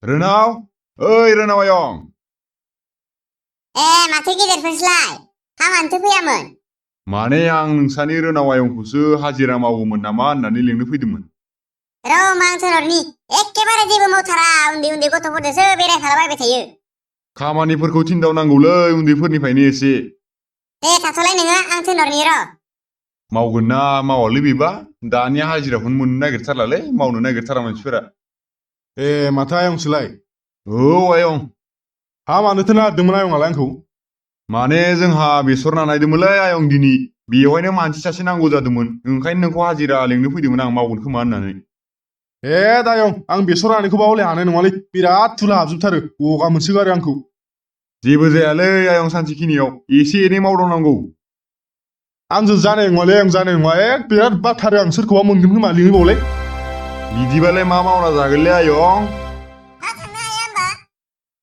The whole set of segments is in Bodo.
रोनाव ओइ रोनाव आयं माथो गेदेरफोरसोलाय हामानोथो फैयामोन माने आं नोंसानि रोनाव आयंखौसो हाजिरा मावोमोन नामा होननानै लिंनो फैदोंमोन आं सोनारनि एखेबारे जेबो मावथारा उन्दै उन्दै गथ'फोरजोंसो बेरायफालाबायबाय थायो खामानिफोरखौ थिनदावनांगौलै उन्दैफोरनिफ्रायनो एसे दे थाथ'लाय नोङो आं थिनहरनि र' मावगोन ना मावालै बेबा दानिया हाजिराखौनो मोननो नागिरथारलालै मावनो नागिरथारा मानसिफोरा माथो आयंसोलाय औ आयं हा मानोथो नागिरदोंमोन आयंआलाय आंखौ माने जोंहा बेसर नानायदोंमोनलै आयं दिनै बेवहायनो मानसि सासे नांगौ जादोंमोन ओंखायनो नोंखौ हाजिरा लिंनो फैदोंमोन आं मावगोन खोमा होननानै दायं आं बेसर नानायखौबा हले हानाय नङालै बिराद थुला हाबजोबथारो गगा मोनसोगारो आंखौ जेबो जायालै आयं सानसेखिनियाव एसे एनै मावदांनांगौ आंजों जानाय नङालै आं जानाय नङा बिराद बाथारो आं सोरखौबा मोनगोन खोमा लिंहैबावलै बिदिबालाय मा मावना जागोनलै आयं हा थांनो हाया होमबा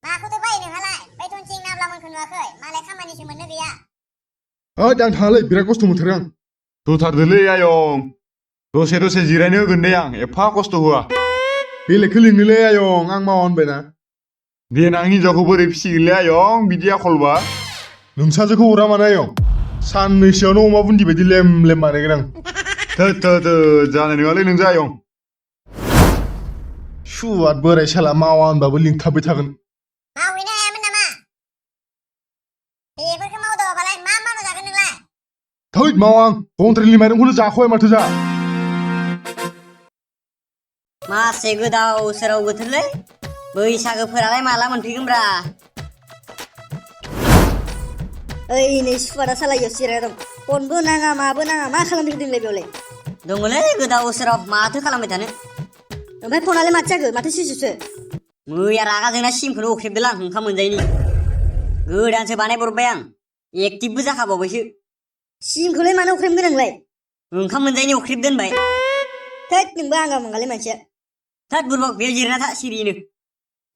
माखौथो बायो नोंहालाय बैथनसिं नाब्लामोनखौ नुवाखै मालाय खामानिसो मोननो गैया आं थाङालै बिराद खस्थ' मोनथारो आं होथारदोलै आयं दसे दसे जिरायनो होगोन दे आं एफा खस्थ' होआ बेलेगखौ लिंनोलै आयं आं मावा होनबायना देनां हिनजावखौ बोरै फिसिगोनलै आयं बिदि आखलबा नोंसाजोखौ हरा मानो आयं साननैसोआवनो अमा बुन्दि बायदि लेम लेम बानायगोन आं थोद जानाय नङालै नोंजों आयं सुवाद बोराय साला मावा होनबाबो लिंथाबबाय थागोन मावहैनो हायामोन नामा बेफोरखौ मावदावाबालाय मा मावना जागोन नोंलाय थैद मावा आं कन्ट्रेलनि माइरंखौनो जाख'बाय माथो जा मासे गोदाव सोराव बोथोरलै बैसागोफोरालाय माला मोनफैगोनब्रा ओइ नै सुवादा सालायाव जिरायना दं फनबो नाङा माबो नाङा मा खालामदोंलाय बेयावलाय दङलै गोदाव सोराव माथो खालामबाय थानो ओमफ्राय फनालाय माथो जाखो माथो सिसुसो मैया रागा जोंना सिमखौनो अख्रेबदोलां ओंखाम मोनजायैनि गोदानसो बानायब्रबबाय आं एक्टिभबो जाखाबावबायसो सिमखौलाय मानो अख्रेमगोन नोंलाय ओंखाम मोनजायैनि अख्रेब दोनबाय थैद नोंबो आंगा मंगालै मानसिया थोद बुरबक बेयाव जिरायना था सिरियैनो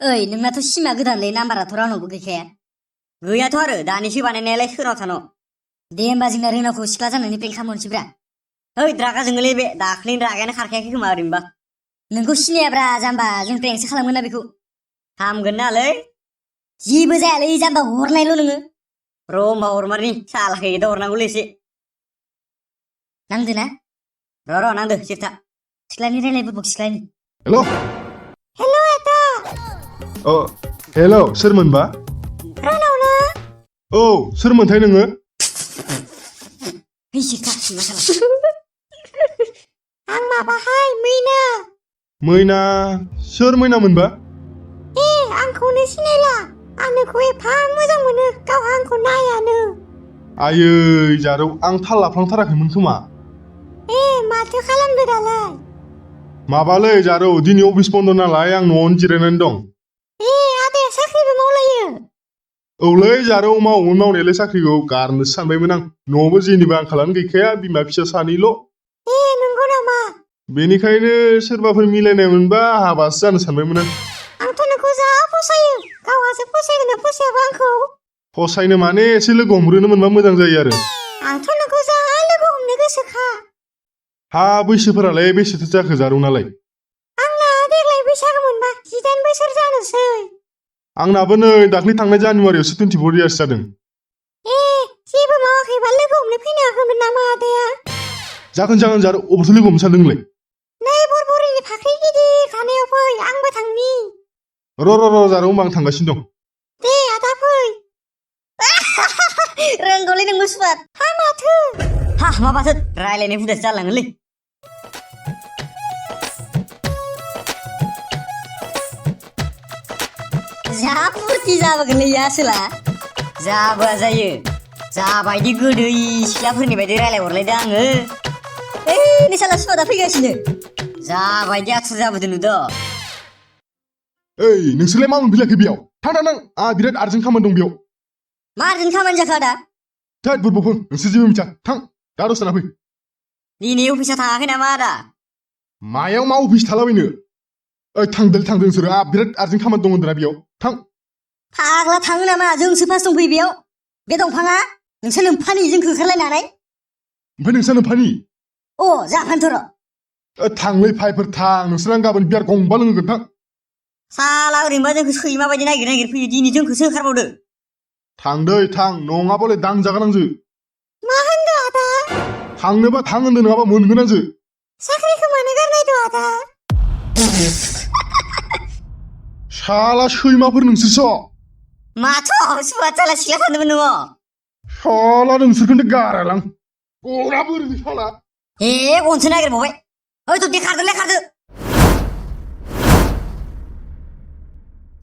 ओइ नोंनाथ' सिमा गोदानलै नाम्बाराथ' रावनावबो गैखाया गैयाथ' आरो दानिसो बानायनायालाय सोरनाव थानो दे होमबा जोंना रोनावखौ सिख्ला जानानै प्रेंक खालामहरनोसैब्रा ओइ रागा जोङोलै बे दाख्लैनि रागायानो खारखायाखै खोमा ओरैनोबा नोंखौ सिनायाब्रा जाम्बा जों प्रेंकसो खालामगोन ना बेखौ हामगोन नालै जेबो जायालै जाम्बा हरनायल' नोङो र' होमबा हरमारनि सालाखै दा हरनांगौलै एसे नांदो ना र' नांदो सिरथा सिख्लानि रायलायबो सिख्लानि हेल' हेल' आदा हेल' सोरमोनबा रोनावनो औ सोरमोनथाय नोङो है सिख्ला मा खालाम आं माबाहाय मैना मैना सोर मैनामोनबा आंखौनो सिनायला आं नोंखौ एफा मोजां मोनो गावहा आंखौ नायानो आयै जारौ आं थाल लाफ्लांथाराखैमोन खोमा माथो खालामदो दालाय माबालै जारौ दिनै अफिस बन्द नालाय आं न'आवनो जिरायनानै दं आदाया साख्रिबो मावलायो औलै जारौ मावोमोन मावनायालाय साख्रिखौ गारनोसो सानबायमोन आं न'आवबो जेनिबो आंखालानो गैखाया बिमा फिसा सानैल' नंगौ नामा बेनिखायनो सोरबाफोर मिलायनाय मोनबा हाबासो जानो सानबायमोन आं आंथ' नोंखौ जा फसायो गावहासो फसायगोन ना फसायाबा आंखौ फसायनो माने एसे लोगो हमग्रोनो मोनबा मोजां जायो आरो आंथ' नोंखौ जा लोगो हमनो गोसोखा हा बैसोफोरालाय बेसेथो जाखो जारौ नालाय आंना देग्लाय बैसागो मोनबा 18 बोसोर जानोसै आंनाबो नै दाख्लै थांनाय जानुवारियावसो 24 इयार्स जादों जेबो मावाखैबा लोगो हमनो फैनो हागौमोन नामा आदाया जागोन जारौ अबावथो लोगो हमनो सानदों नोंलाय नै बरबरिनि फाख्रि गिदिर थानायाव फै आंबो थांनि र' जारौ होमबा आं थांगासिनो दं दे आदा फै रोंगौलै नोंबो सुवाद हा माथो हा माबाथो रायलायनाय हुदासो जालाङोलै जा फुरथि जाबोगोनलै आसोला जाबोआ जायो जाबायदि गोदै सिख्लाफोरनि बायदि रायलायहरलायदो आङो नै साला सुवादा फैगासिनो जाबायदि आथुर जाबोदो नुदो नोंसोरलाय मा मोनफैलाखै बेयाव थां आंहा बिराद आर्जेन्ट खामानि दं बेयाव मा आर्जेन्ट खामानि जाखो आदा थोद बुरबुफोर नोंसोर जेबो मिथिया थां दा दसेना फै दिनै अफिसाव थाङाखै नामा आदा मायाव मा अफिस थालाबायनो थांदों नोंसोरो बिराद आर्जेन्ट खामानि दं होनदोंना बेयाव थां फाग्ला थाङो नामा जोंसो फार्स्ट दंफैयो बेयाव बे दंफाङा नोंसोर नोम्फानि जों होखारलायनानै ओमफ्राय नोंस्रा नोम्फानि जाफानोथ' र' थांलै फाइफोर थां नोंसोर आं गाबोन बियार गंबा लोंगोन थां साला ओरैनोबा जोंखौ सैमा बायदि नागिर फैयो दिनै जोंखौसो होखारबावदो थां दै थां नङाबालाय दांजागोन आंजो मा होनदों आदा थांनोबा थां होनदो नङाबा मोनगोन आंजो साख्रिखौ मानो गारनायदो आदा साला सैमाफोर नोंसोरसो माथ' सुवा चाला सिख्ला थांदोंमोन नोङो साला नोंसोरखौनो गारालां गराबोर साला हे गनसो नागिरबावबाय ओइ दे खारदोलै खारदो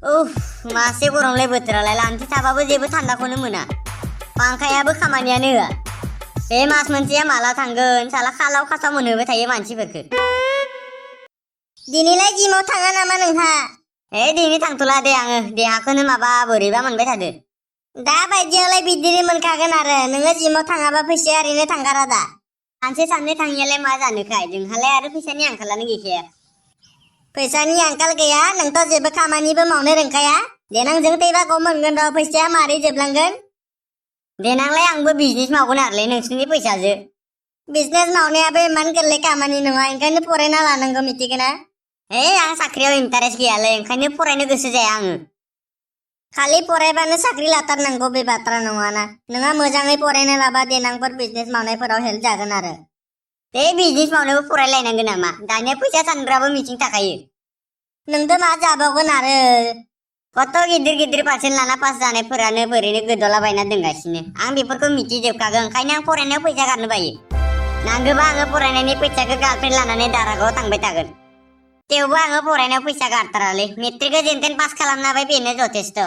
उफ मासे गरमलाय बोथोरालाय लान्थि थाबाबो जेबो थान्दाखौनो मोना फांखायाबो खामानियानो होआ बे मास मोनसेया माला थांगोन साला खालाव खासाव मोनहोबाय थायो मानसिफोरखौ दिनैलाय जिमाव थाङा नामा नोंहा दिनै थांथ'ला दे आङो देहाखौनो माबा बोरैबा मोनबाय थादो दा बायदियावलाय बिदिनो मोनखागोन आरो नोङो जिमाव थाङाबा फैसाया ओरैनो थांगारा दा सानसे साननै थाङियालाय मा जानोखाय जोंहालाय आरो फैसानि आंखालानो गैखाया फैसानि आंखाल गैया नोंथ' जेबो खामानिबो मावनो रोंखाया देनां जों थैबागौ मोनगोन र' फैसाया मारै जोबलांगोन देनांलाय आंबो बिजनेस मावगोन आरोलै नोंसोरनि फैसाजो बिजनेस मावनायाबो इमान गोरलै खामानि नङा ओंखायनो फरायना लानांगौ मिथिगोना आं साख्रियाव इन्टारेस्ट गैयालै ओंखायनो फरायनो गोसो जाया आङो खालि फरायबानो साख्रि लाथारनांगौ बे बाथ्रा नङाना नोंहा मोजाङै फरायना लाबा देनांफोर बिजनेस मावनायफोराव हेल्प जागोन आरो बे बिजनेस मावनोबो फरायलायनांगोन नामा दानिया फैसा सानग्राबो मिथिं थाखायो नोंथ' मा जाबावगोन आरो कत गिदिर गिदिर पारसेन्ट लाना पास जानायफोरानो बोरैनो गोदोलाबायना दोनगासिनो आं बेफोरखौ मिथिजोबखागोन ओंखायनो आं फरायनायाव फैसा गारनो बायो नांगौबा आङो फरायनायनि फैसाखौ गार्लफ्रेन्ड लानानै दारागाव थांबाय थागोन थेवबो आङो फरायनायाव फैसा गारथारालै मेट्रिकखौ जेनथेन पास खालामनो हाबाय बेनो जथेस्थ